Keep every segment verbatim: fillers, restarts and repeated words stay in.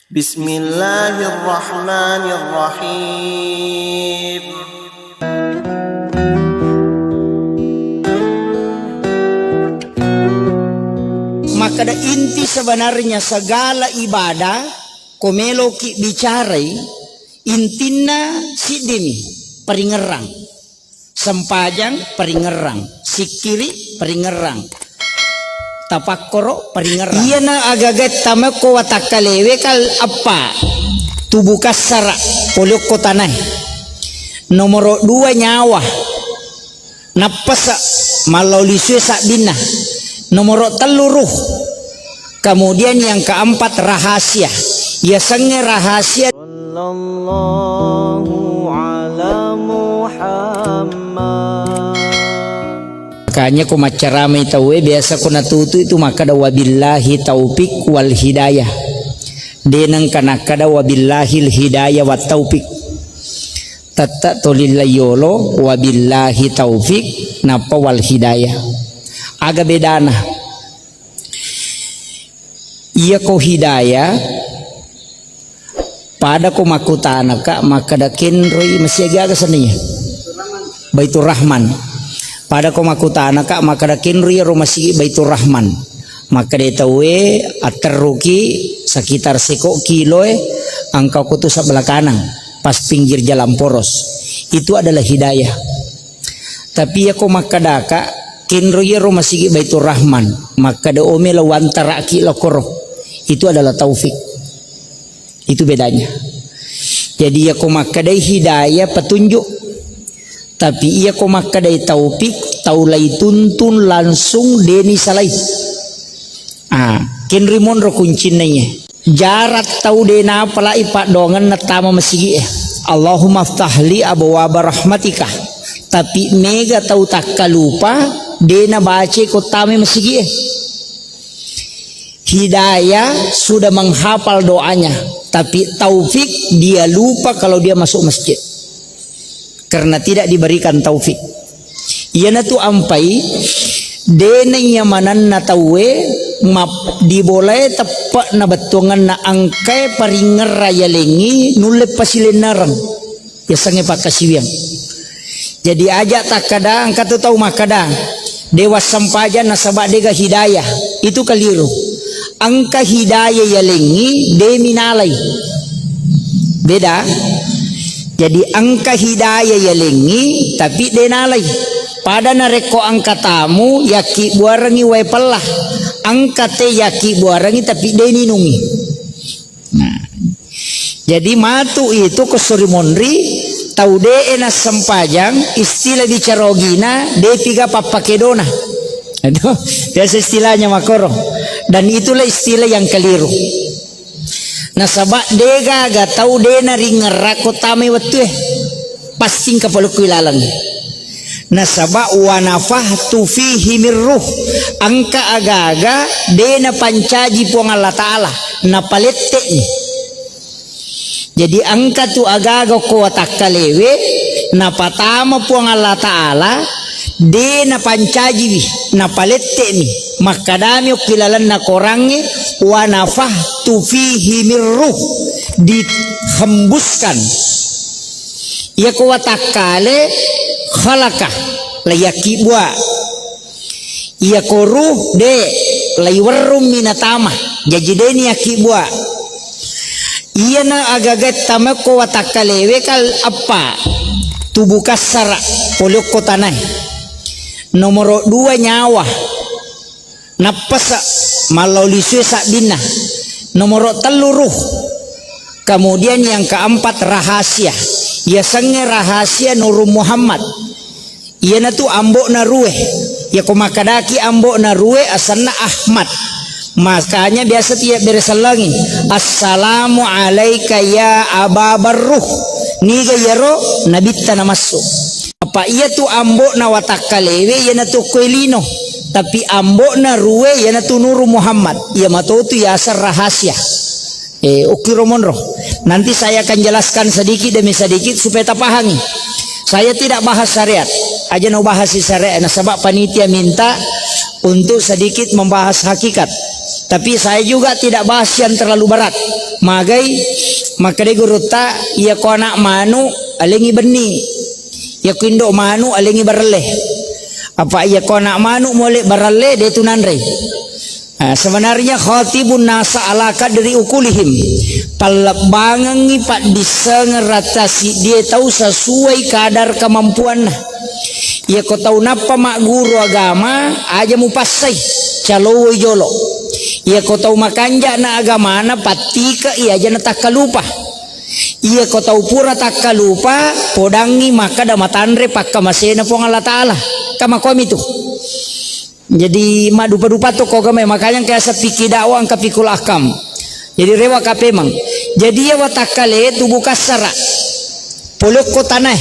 Bismillahirrahmanirrahim. Makkeda inti sebenarnya segala ibadah ko meloki bicarai, intinna siddimi, paringerrang. Sempajang, paringerrang. Sikkiri, paringerrang. Tapakkoro, paringerrang. Iyana agaga tamekko watakkalewe kal eppa, tubuh kassara, pole okko tanae. Nomoro dua, nyawa. Nappasa, mallau lisue sabbinna. Nomoro tellu, ruh. Kemudian yang keempat, rahasia. Yasengnge rahasia. Sallallahu ala Muhammad. Makanya ko maccaramai tauwe, biasa ko natutu itu makkeda, "Wabillahi taufik wal hidayah." De nengka nakkeda, "Wabillahil hidayah wat taufik." Tette tolilla yolo, "Wabillahi taufik," nappa "wal hidayah." Aga bedana? Iyako hidayah, pada ko makkutanaka makkeda kenroi masigi aga sennia? Baitur Rahman. Pada ko makkutanaka makkeda kenroi iyaro masigi Baitur Rahman. Makkeda tauwe atterruki sekitar seko kiloe, engka ko tu sebelah kanan, pas pinggir jalan poros. Itu adalah hidayah. Tapi iyako makkedaka, kenro iyaro masigi Baitur Rahman, makkeda, "O melo wantaraki lokoro." Itu adalah taufik. Itu bedanya. Jadi iyako makkedai hidayah, petunjuk. Tapi iyako makkedai taufik, tau lai tuntun langsung deni salai. Ah, kenri monro kuncinna iye. Jarang tau de napalai paddoangenna tama masigi'e. "Allahumma ftahli abwaba rahmatika." Tapi mega tau takkalupa de nabace ko tama masigi'e. Hidayah sudah menghafal doanya, tapi taufik dia lupa kalau dia masuk masjid. Karena tidak diberikan taufik. Iyanatu ampai, dena iya manenna tauwe map-, dibolae teppe'na bettuangenna engkae paringerra yalengngi nulle pasilennereng. Yasengnge pakkasiwiang. Jadi aja takkada engka tu tau makkada, "De wassempajang nasaba dega hidayah." Itu keliru. Engka hidayah yalengngi, de minalai. Beda. Jadi engka hidayah yalengngi, tapi de nalai. Pada narekko engka tamu, yakkibbuarengngi wae pella. Engka te yakkibbuarengngi, tapi de ninungi. Nah. Jadi matu itu ko suri monri, tau de nassempajang, istilah bicara ogina, de piga pappakedona. Aduh, biasa istilahnya makoro. Dan itulah istilah yang keliru. Nasaba degaga tau de naringerrako tamai wettue. Pasti engka palukku ilaleng. Nasaba wa nafahtu fihi min ruh. Engka agaga de napancaji Puang Allah Ta'ala. Napalette'ni. Jadi engka tu agaga ko watakkalewe, napatama Puang Allah Ta'ala, de napancajiwi, napalette'mi. Makkadami okki lalenna korangnge, "Wa nafahtu fihi min ruh," dihembuskan. Iyako watakkale, khalaqa, laiyakkibbua. Iyako ruh, de, laiwerrummi natama. Jaji deni yakkibbua. Iyana agaga tamekko watakkalewe kal eppa, tubuh kassara, pole okko tanae. Nomoro dua, nyawa. Nappasa, mallau lisue sabbinna. Nomoro tellu, ruh. Kemudian yang keempat, rahasia. Yasengnge rahasia Nurung Muhammad. Iyanatu ambo'na ruwe. Yako makkadaki ambo'na ruwe, asenna Ahmad. Makanya biasa tiya bere sellengi, "Assalamu alaika ya Aba Barruh." Niga iyaro nabitta namassu. Apa iyatu ambo'na watakkalewe, iyanatu okkoe lino. Tapi ambo'na ruwe, iyanatu Nurung Muhammad. Iya matotu yaseng rahasia. Eh, okkiro monro. Nanti saya akan jelaskan sedikit demi sedikit supaya tapahangi. Saya tidak bahas syariat. Aja no bahas syariat. Nasaba panitia minta untuk sedikit membahas hakikat. Tapi saya juga tidak bahas yang terlalu berat. Magai, makkedai gurutta, iya ko anak manu, alengi benni. Iya ko indo manu, alengi barelle. Apa iya ko anak manu mole barelle, de tu nanrei. Ah, sebenarnya khatibun nasa ala qadri uqulihim. Pallebbangengngi paddissengeng ratta siddie tau sesuai kadar kemampuanna. Iya ko tau nappa magguru agama, aja mupassai, calowoi jolo. Iya ko tau makanja na agamana, pattike i aja na takkalupa. Iya ko tau pura takkalupa, podangngi makkada matanre pakkamasena Puang Allah Ta'ala. Kamakomi tu. Jadi, maddupa-dupa to ko agamae, makanya engka yaseng fikih dakwah, engka fikul akam. Jadi, rewa kapemang. Jadi, iya watakkale tubuh kasara. Polokko tanae.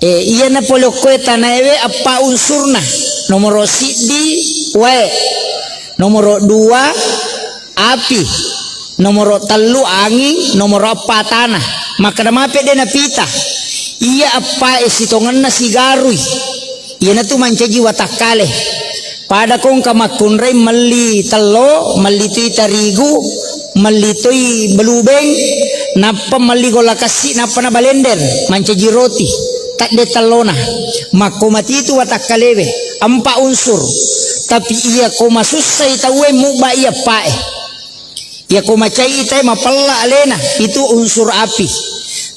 Eh, iya na polokko tanae we, appa unsurna. Nomoro siddi, wae. Nomoro dua, api. Nomoro tellu, anging. Nomoro eppa, tanah. Makkada mape de napita. Iya eppa e sitongenna sigarui. Iyanatu mancaji watakkale. Pada kongka makkunrai melli tello, melli tui tarigu, melli tui belubeng, nappa melli golla kassi, nappa na balender, mancaji roti. Tadde tellona. Makko matitu watakkalewe. Empat unsur. Tapi iya ko masussai tauwe mubba iya eppa e. Iya ko macai itae mapella alena, itu unsur api.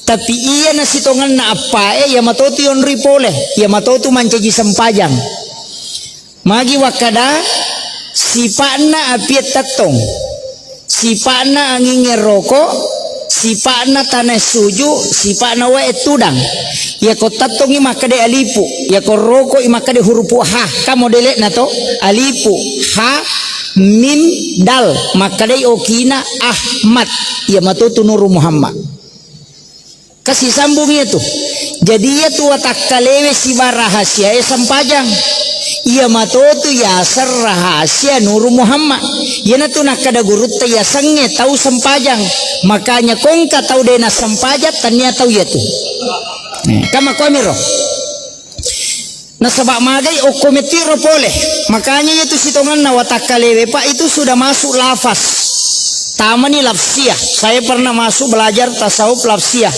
Tapi iya na sitongenna eppa e, iya matotu yonroi pole, iya matotu mancaji sempajang. Magi wakkada, sipa'na api e tettong, sipa'na angingnge roko, sipa'na tanae suju, sipa'na wae tudang. Iya ko tettongi makkade alipu, iya ko roko i makkade hurupu ha, ka modele'na to, alipu, ha, mim, dal, makkadai okina Ahmad, iya matotu Nuru Muhammad. Kasi sambung iya tu. Jadi iya tu watakkalewe siba rahasia e sempajang. Iya matotu yaseng rahasia Nuru Muhammad. Iyanatu nakkada gurutta yasengnge tau sempajang. Makanya kongka tau de nassempajang, tania tau iya tu. Eh, kamakoamiro. Nasaba magai okko metiro pole. Makanya iya tu sitongenna watakkalewe, Pak, itu sudah masuk lafaz. Tamani lafsiah. Saya pernah masuk belajar tasawuf lafsiah.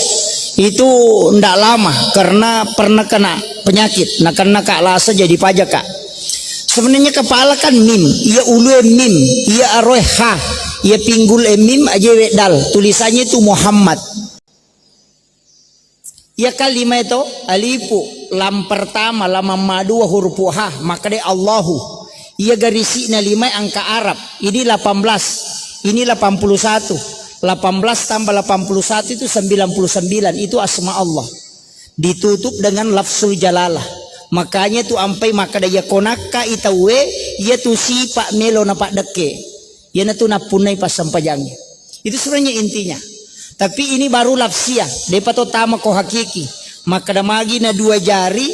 Itu ndak lama karena pernah kena penyakit. Nah, kena kak lasa jadi pajak, Kak. Sebenarnya kepala kan mim, iya ulue mim, iya aroe ha, iya pinggul e mim aja we dal. Tulisannya itu Muhammad. Iya kan lima itu, alifu, lam pertama, lam amma dua, hurupu ha, makkade Allahu. Iya garisi'na lima angka Arab. Ini delapan belas, ini delapan puluh satu. Delapan belas tambah delapan puluh satu itu sembilan puluh sembilan, itu asma Allah. Ditutup dengan lafzul jalalah. Makanya tu ampai makkada iya konakka itauwe, iya tu sipa melo napaddekke. Iyanatu nappunnai passempajangnge. Itu sebenarnya intinya. Tapi ini baru lafsiah, depa to tama ko hakiki. Makkada magi na dua jari,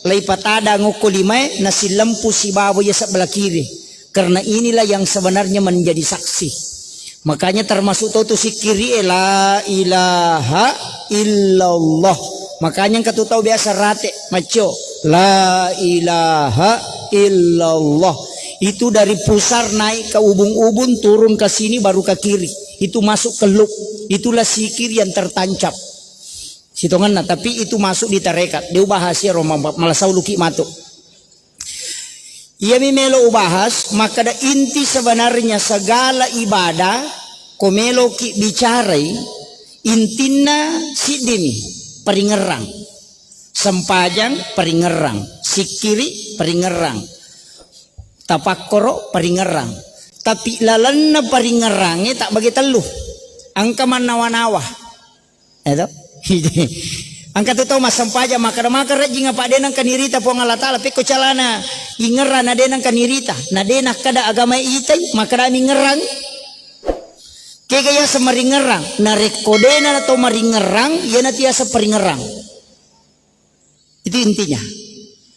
laipatada ngokko limae, nasillempu sibawa iya sebelah kiri. Karena inilah yang sebenarnya menjadi saksi. Makanya termasuk to tu sikkiri e, la ilaha illallah. Makanya engka tu tau biasa rate, maccio, la ilaha illallah. Itu dari pusar naik ke ubun-ubun, turun ke sini, baru ke kiri. Itu masuk ke lub. Itulah sikir yang tertancap. Sitongenna, tapi itu masuk di tarekat. Dia ubahas ya, Roma, malah sauluki matu. Iyami melo ubahas, makkada inti sebenarnya segala ibadah, ko meloki bicarai, intinna siddimi, paringerrang. Sempajang, paringerrang. Sikkiri, paringerrang. Tapakkoro, paringerrang. Tapi lalenna paringerrangnge tak bagi tellu. Engka mannawa-nawa. Eto? Engka tu tau massempajang makkada, maka rejjing apa de nengka nirita Puang Allah Ta'ala, pekko calana ingerra na de nengka nirita, na de nakkada agama itai, makkada mingerrang. Kega yaseng maringerrang, narekko de na to maringerrang, iyana tiasa paringerrang. Itu intinya.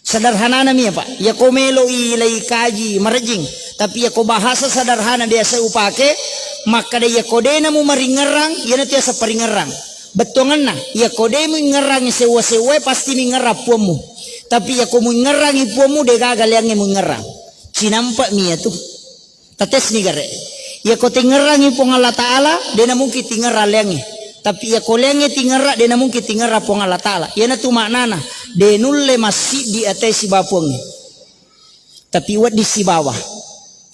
Sederhanana mi ya, Pak. Yako melo i lai kaji marejing, tapi yako bahasa sederhana biasa upake, makkada yako dena mu maringerrang, iyana tiasa paringerrang. Bettuanganna, yako de mu ingerrangi sewwa-sewwae, pasti mingerrang puammu. Tapi yako mu ingerrangi puammu, de gaga leangnge mu ingerrang. Cinampa mi ya tu. Tatesni gare. Iyako tingerrangi Puang Allah Ta'ala, de namungkin tingerra leangnge. Tapi iyako leangnge tingerra, de namungkin tingerra Puang Allah Ta'ala. Iyanatu maknana, de nulle massiddi atai sibawa Puangnge. Tapi wedding sibawa.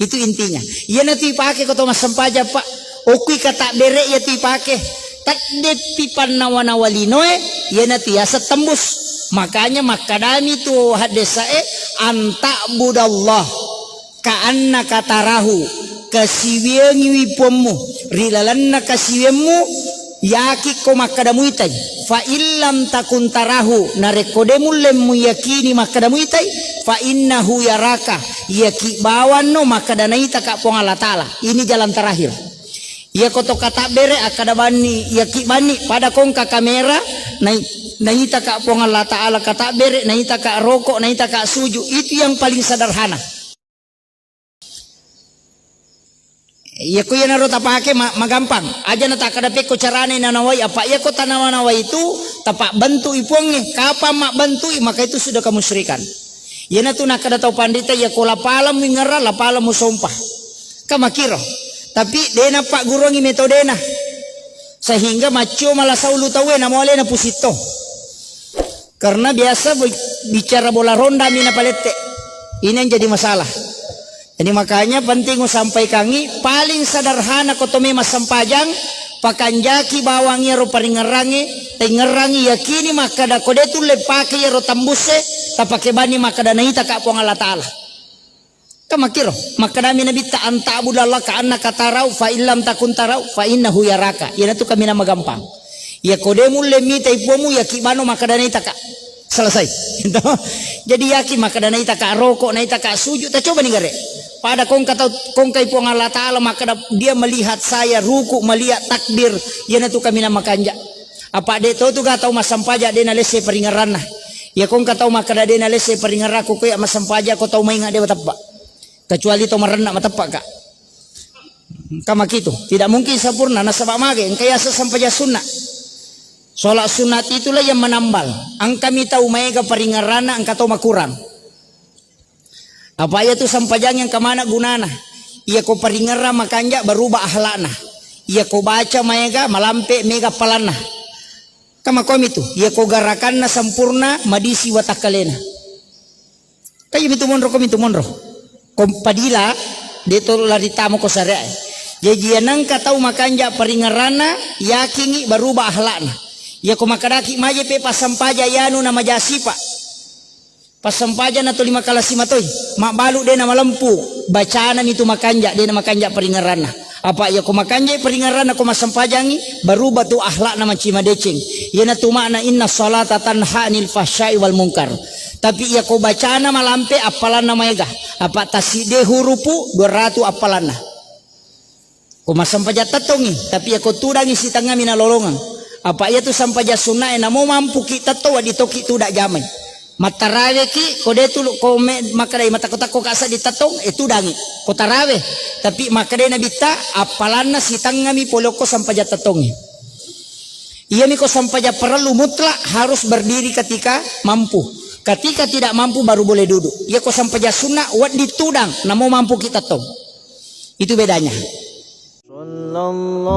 Itu intinya. Iyanatu ipake ko to massempajang, Pak. Okui kata bere iyatu ipake. Taddepi pannawa-nawa linoe, iyanatu yaseng tembus. Makanya makkadami tu haddesae, "Anta'budallah ka'annaka tarahu," kasiwiyangiwi puammu, ri lalenna kasiwiammu, yakikko makkada muitai. "Fa illam takun tarahu," narekko de mulle muyakini makkada muitai, "fa innahu yaraka," iyaki bawanno makkada naitaka Puang Allah Ta'ala. Ini jalan terakhir. Iyako to katabbere akkada banni, iyaki banni pada kongka kamera, nai-, naitaka Puang Allah Ta'ala katabbere, naitaka roko, naitaka suju. Itu yang paling sederhana. Iyako iyanaro tapake ma-, magampang. Aja natakkada pekko carane nanawai, apa iyako tanawa-nawai itu tapabbentu'i Puangnge. Kapang mabbentu'i, maka itu sudah kemusyrikan. Iyanatu nakkada tau panrita, iyako lapaleng mingerra, lapaleng musompa. Ka makiro. Tapi de nappagguruangi metodena. Sehingga maccio malasau lu tauwe, namo alena pusitto. Karena biasa bi-, bicara bola ronda mi napalette. Ini yang jadi masalah. Jadi makanya penting usampaikangi, paling sederhana ko to memang sempajang, pakanjaki bawang iyaro paringerrangi, taingerrangi, yakini makkada ko de tulle pake iyaro tambusse, tapake bani makkada naitaka Puang Allah Ta'ala. Kan makkiro, makkadami Nabitta, "Anta'budallah ka'annaka tarau, fa illam takun tarau, fa innahu yaraka." Iyanatu kaminang magampang. Iyako de mulle mitai puammu, iyaki bano makkada naitaka. Selesai. Gitu. Jadi yaki makkada naitaka roko, naitaka suju, tacobani gare. Pada kongka tau, kongkai Puang Allah Ta'ala makkada, "Dia melihat saya ruku, melihat takbir." Iyanatu kaminang makanja. Apa de to tu ga tau massampaja de nalesse paringerranna. Iyako engka tau makkada de nalesse paringerrakku, ko iya massampaja ko tau mainga de mateppa. Kecuali tau marenna mateppa ka. Engka makitu. Tidak mungkin sempurna nasaba mage engka yaseng sempajang sunna. Sholat sunat itulah yang menambal. Engka mi tau maega paringerranna, engka tau makurang. Apa iyatu sempajang yang kemana gunana? Iyako paringerrang makanja, berubah akhlakna. Iyako baca maega, malampe mega appalanna. Kamakomi tu, iyako garakanna sempurna, madisi watakkalena. Kayu mitu monro, ko mitu monro. Ko padila, de to lari tamo ko syariat. Jaji iyanengka tau makanja paringerranna, yakingi berubah akhlakna. Iyako makkadaki majepe passampaja yanu na majasipa. Passampaja na toli makalasi matoi, mabbalu de na malempu, bacana mitu makanja, de na makanja paringerranna. Apa iyako makanja paringerranna ko massampajangi, berubah tu akhlakna manci madeceng. Iyanatu makna inna salata tanha anil fahsyai wal munkar. Tapi iyako bacana malampe, appalanna maega. Apa taside hurupu, dua ratu appalanna. Ko massampajang tettongngi, tapi iyako tudangngi sitengngami nalolongeng. Apa iyatu sampajang sunnae namo mampuki tettong, wedding toki tudang jamai. Mattaraweki, ko de tulu, ko me-, makkadai matakko-takko ka seddi tettong, e tudangi. Ko tarawe, tapi makkadai Nabitta, appalanna sitengngami pole okko sampajang tettongngi. Iyami ko sampajang parellu mutlak harus berdiri ketika mampu. Ketika tidak mampu baru boleh duduk. Iyako sampajang sunna, wedding tudang, namo mampuki tettong. Itu bedanya. Sallallahu